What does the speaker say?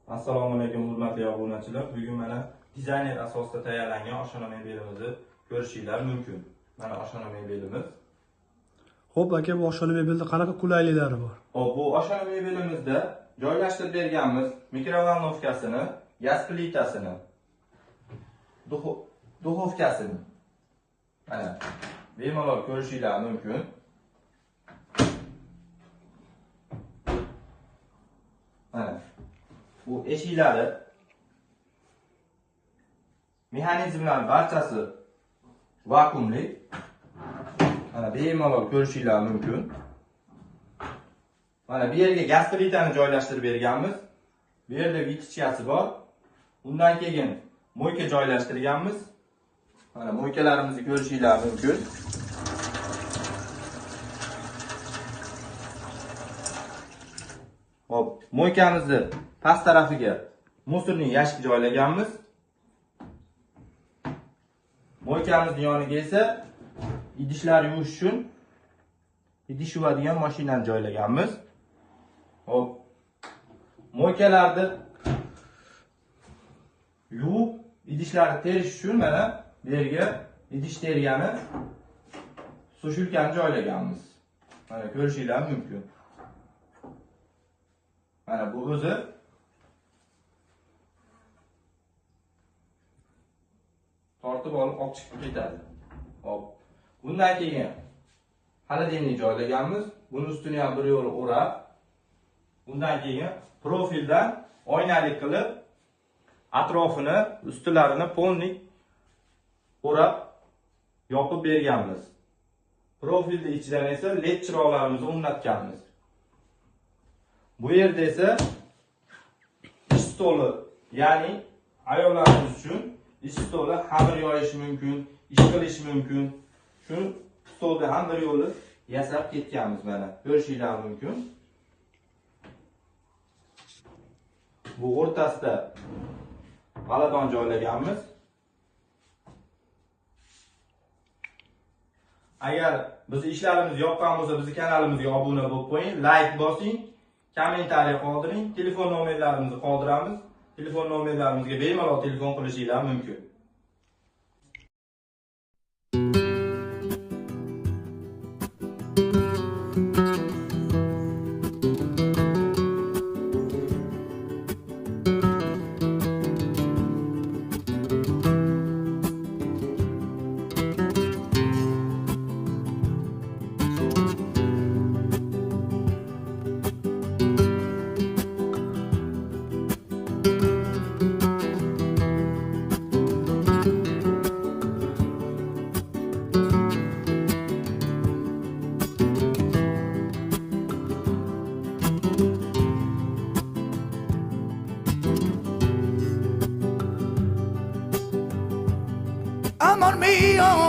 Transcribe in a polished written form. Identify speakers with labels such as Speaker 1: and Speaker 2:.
Speaker 1: Assalomu alaykum hurmatli obunachilar. Bugun mana dizayner asosida tayyorlangan oshxona mebelimizni ko'rishinglar mumkin. Mana oshxona mebelimiz.
Speaker 2: Xo'p aka, bu oshxona mebelida qanaqa qulayliklari bor?
Speaker 1: Xo'p, bu oshxona mebelimizda joylashtirib berganmiz mikrovolnovkasini, gaz plitasini, duxovkasini. Mana bemalol ko'rishinglar mumkin. Mana bu eshiklari, mexanizmlar barchasi vakuumli. Mana bemalol ko'rishinglar mumkin. Mana bu yerga gaz plitani joylashtirib berganmiz. Bu yerda vitichkasi bor. Undan keyin moyka joylashtirganmiz. Mana moykalarimizni ko'rishinglar mumkin. Hop, moykamizni past tarafiga musorning yashik joylaganmiz. Moykamizning yoniga esa idishlar yuvish uchun idish yuvadigan mashinani joylaganmiz. Hop, moykalarni yuvib idishlarni terish uchun mana bu yerga idish tergani sushilkani joylaganmiz. Mana ko'rishinglar mumkin. Mana bu o'zi tortib olib olib chiqib ketadi. Hop. Bundan keyin xolodilnik joylaganmiz. Buni ustini ham bir yo'l o'rab, undan keyin profildan oynali qilib atrofini, ustilarini polnik o'rab yopib berganmiz. Profilni ichidan esa LED chiroqlarimizni o'rnatganmiz. Bu yerda esa ish stoli, ya'ni ayollarimiz uchun ish stoli, xamir yoyish mumkin, ish qilish mumkin. Shu stolda ham bir yo'li yasab ketganmiz mana. Ko'rishinglar mumkin. Bu o'rtasida g'aladon joylaganmiz. Agar bizni ishlarimiz yoqqan bo'lsa, bizni kanalimizga obuna bo'lib qo'ying, like bosing, kommentariya qoldiring, telefon nomerlarimizni qoldiramiz. Telefon nomerlarimizga bemalol telefon qilishinglar mumkin.
Speaker 3: Amor mío.